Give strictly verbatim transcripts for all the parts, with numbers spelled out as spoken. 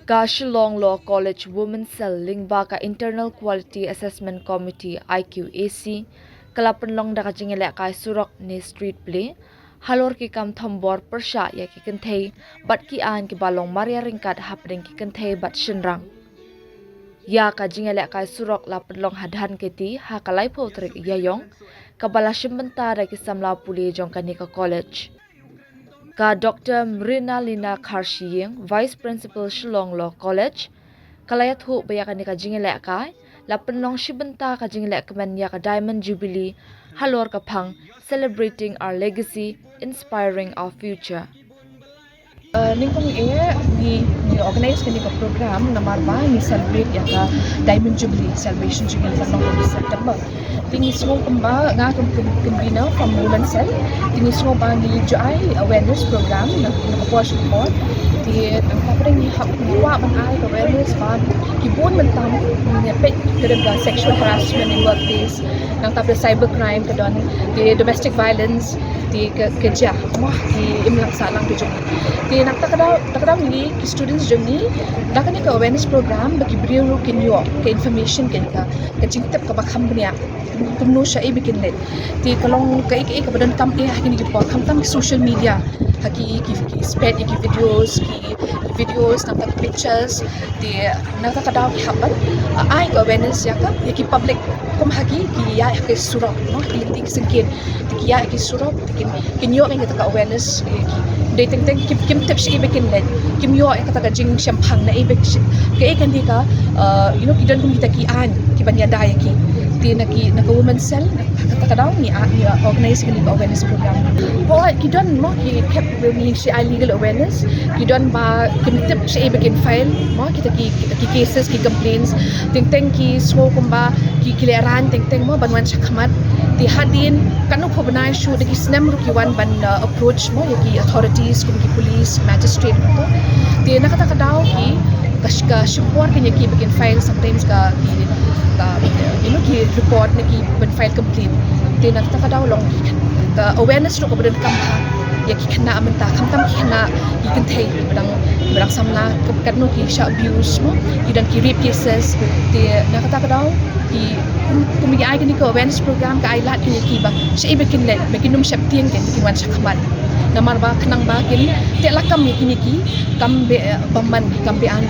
Ka Shillong Law College Women's Cell lyngba ka Internal Quality Assessment Committee, I Q A C, ka la pynlong da ka jingïalehkai surok ne street play halor ki kam thombor pyrshah ïa ki kynthei bad ki aiñ kiba long marïa ryngkat hapdeng ki kynthei bad shynrang. Ïa ka jingïalehkai surok la pynlong ha Dhankheti ha ka laiphew tarik Ïaïong, kaba la shim bynta da ki samla pule jong kane ka college. Ka Doctor Mrinalina Kharshiing, Vice Principal Shillong Law College, ka la ïathuh ba ïa kane ka jingïalehkai la pynlong shi bynta ka jingleh kmen ïa ka Diamond Jubilee halor ka phang Celebrating Our Legacy, Inspiring Our Future. Uh, nyngkong eh ngi ngi organize kane ka program namar ba ngi celebrate ïa ka Diamond Jubilee celebration jong ngi ka long ha September. Te ngi sngew kumba nga kum kum convener from Women Cell. Te ngi sngew ba ngi ju ai awareness program na na ka por sha ka por. Te nangta pat ngi hap ngi kwah ban ai ka awareness ba ki bun mynta ngi peit ka don ka sexual harassment in workplace. Nangta pat cyber crime ka don, te domestic violence, te ka ka jia mo ki imlang sahlang ki jong ngi. Te nangta ka daw ta ka daw ngi ki students jong ngi da kane ka awareness program ba ki briew ruh kin ïoh ka information ka ka ka jingtip kaba kham bniah kumno shaei ba kin leit. Te ka long kaei kaei kaba donkam eh ha kine ki por khamtam ki social media ha ki ki ki spet ïa ki videos ki videos nangta ki pictures. Te nangta ka daw ki hap ban ai ka awareness ïa ka ïa ki public kum ha ki ki ïa ha ki surok mo ki lynti ki syngkien. Te ki ïa ha ki surok te kin kin ïoh ïa kata ka awareness ïa ki. Dei teng teng kim kim tip shaei ba kin leit kim ïoh ïa kata ka jingshemphang naei ba kaei kan dei ka uh, you know ki don kum kita ki aiñ kiban ïada ïa ki. Te na ki na ka Women Cell kata ka daw ngi a ngi organize kane ka awareness program. Hooid ki don mo ki khep ngi shi ai legal awareness ki don ba kim tip shaei ba kin file mo kita ki kita ki cases ki complaints. Teng teng ki sngew kumba ki ki lehrain teng teng mo ban wan shakhmat. Te hadien katno phew bnai shuh da ki snem ruh ki wan ban uh, approach mo ïa ki authorities kum ki police magistrate mo. Te na kata ka daw ki ka sh- ka shim por kin ïa ki ba kin file sometimes ka ki ka you know ki report na ki ban file complaint. Te na kata ka daw long ki ka awareness ruh kaba donkam ha ïa ki khynnah mynta khamtam ki khynnah ki kynthei ki ba dang ki ba dang samla ka katno ki sha abuse mo ki don ki rape cases. Te na kata ka daw ki kum kum ïa ai kane ka awareness program ka ai lad ïa ki ba shaei ba kin leit ba kin ym sheptieng kin kin wan shakhmat. Namar ba khnang ba kin teh lakam ïa kine ki kam be bymman ki kam be-aiñ.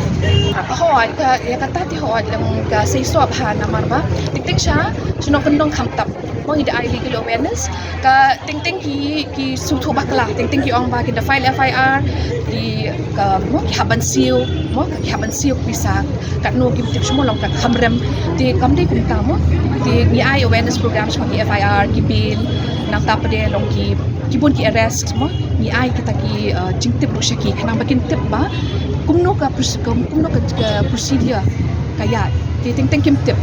Hooid ka ïa kata te hooid lang ka seisoh bha namar ba teng teng sha shnong kyndong khamtam. Mo ngi da ai legal awareness ka teng teng ki ki sngewthuh bakla teng teng ki ong ba ki da file F I R ki ka mo ki hap ban siew mo ki hap ban siew pisa katno kim tip shimo long ka kham rem. Te kam dei kumta mo te ngi ai awareness program shimo ki F I R ki bail nangta pat de long ki ki bun ki arrest mo ngi ai kita ki uh, jingtip ruh sha ki khnang ba kin tip ba kumno ka proce- kum- kumno ka, ka procedure ka ïa te teng teng kim tip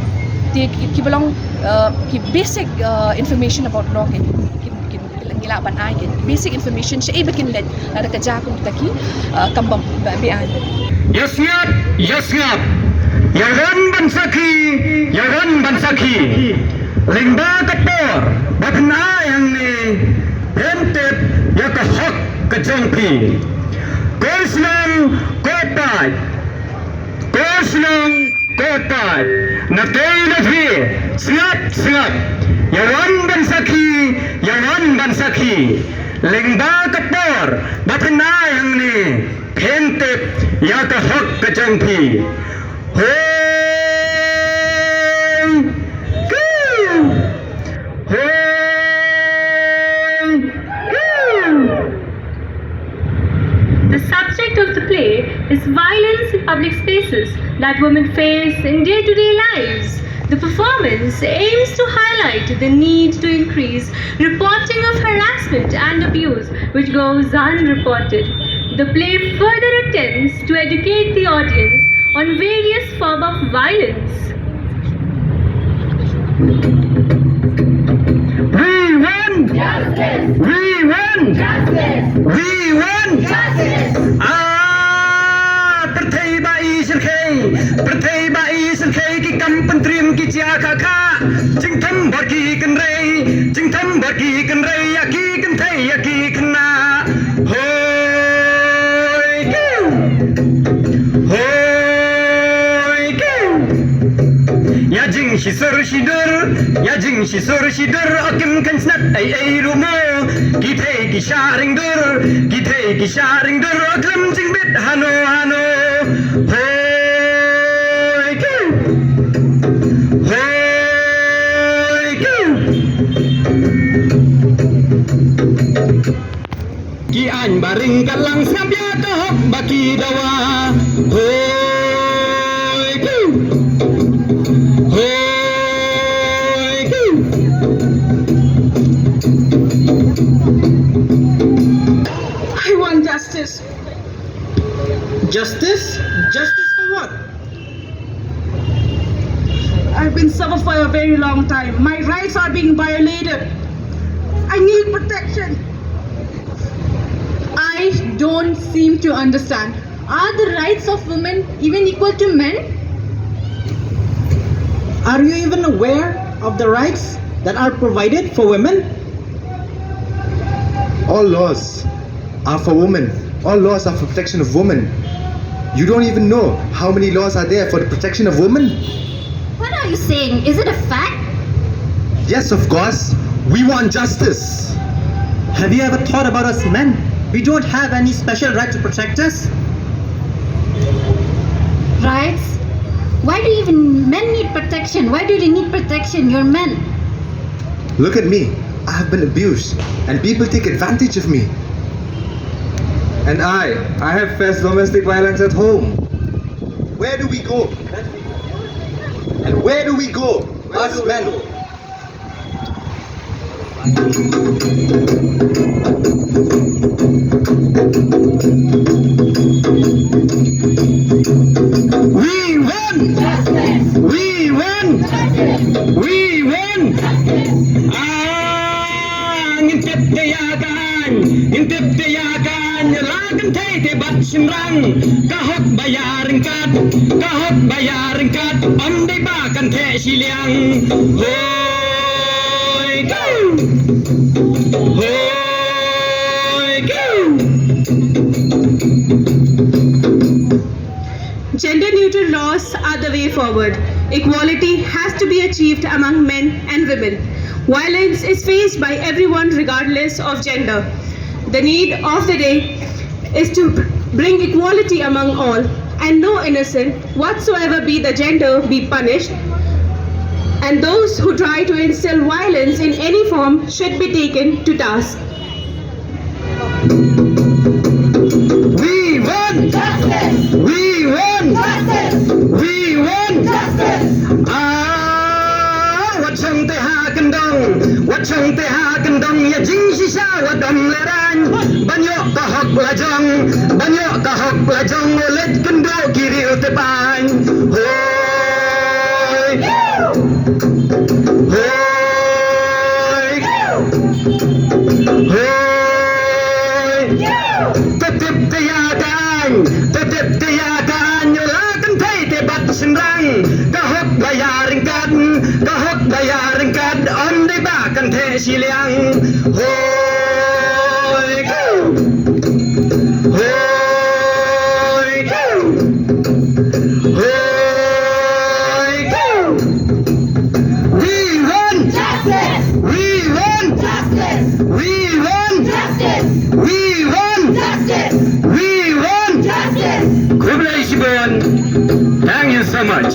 te ki, ki ba long uh, ki basic uh, information about law ki ki ki ki ngi lah ban ai ki basic information shaei ba kin leit lada ka jia kum kita ki uh, kam bym be-aiñ. Ïa sngap, ïa sngap. Ïa wan ban sakhi, ïa wan ban sakhi. Lyngba ka por ba phin ai hangne phin tip ïa ka hok ka jong phi. Ko Shnong ko paid, ko Shnong ko paid. Na tei na phi sngap sngap. Ïa wan ban sakhi, ïa wan ban sakhi. Lyngba ka por ba phin ai hangne phin tip ïa ka hok ka jong phi. Hoi! Kiew! Hoi! Kiew! The subject of the play is violence in public spaces that women face in day to day lives. The performance aims to highlight the need to increase reporting of harassment and abuse which goes unreported. The play further attempts to educate the audience on various forms of violence. We want justice. We want justice. We want justice. Ah, pyrthei ba i syrkhei, pyrthei ba i syrkhei ki kam pyntriem ki jia kha kha. Jingthambor ki kynrei, jingthambor ki kynrei ïa ki kynthei ïa ki khynnah. Hoi kiew. Hoi Sur shi dur, ïa jingshisur shi dur, o kim khein snet ei ei ruh mo. Ki thei ki shah ring dur, ki thei ki shah ring dur, o khlem jingbit hano hano. Hoi ki. Hoi ki. Ki aiñ ba ring ka lang sngap ïa ka hok ba ki dawa. Hoi ki. Hoi ki. I want justice. Justice? Justice for what? I've been suffer for a very long time. My rights are being violated. I need protection. I don't seem to understand. Are the rights of women even equal to men? Are you even aware of the rights that are provided for women? All laws are for women. All laws are for protection of women. You don't even know how many laws are there for the protection of women. What are you saying? Is it a fact? Yes, of course. We want justice. Have you ever thought about us men? We don't have any special right to protect us. Rights? Why do even men need protection? Why do they need protection? You're men. Look at me. I have been abused, and people take advantage of me. And I, I have faced domestic violence at home. Where do we go? And where do we go? Us men. We win! Justice! We win! Justice! We win! Justice! Ah, ngin tip te ïa ka aiñ, ngin tip te ïa ka aiñ, la kynthei te bad shynrang, ka hok ba ïa ryngkat, ka hok ba ïa ryngkat, ym dei ba kan theh shiliang. Hoi ko! Hoi ko! Gender neutral laws are the way forward. Equality has to be achieved among men and women. Violence is faced by everyone regardless of gender. The need of the day is to bring equality among all, and no innocent whatsoever be the gender be punished, and those who try to instill violence in any form should be taken to task. We want justice! We want justice! We want justice! Ah, wat shong te ha kyndong, wat shong te ha kyndong, ïa jingshisha wat ym lehraiñ. Ban ïoh ka hok la jong, ban ïoh ka hok la jong, u leit kynduh ki riew te ban. Hoi! Hoi! Hoi! Te tip te ïa ka aiñ, te tip te ïa ka aiñ, u la kynthei te bad shynrang. Ka hok ba ïa ryngkat, ka hok ba ïa ryngkat, ym dei ba kan theh shiliang. Hoi! Hoi! Hoi! We want justice! We want justice! We want justice! We want justice! We want justice! Khublei shibun. Thank you so much.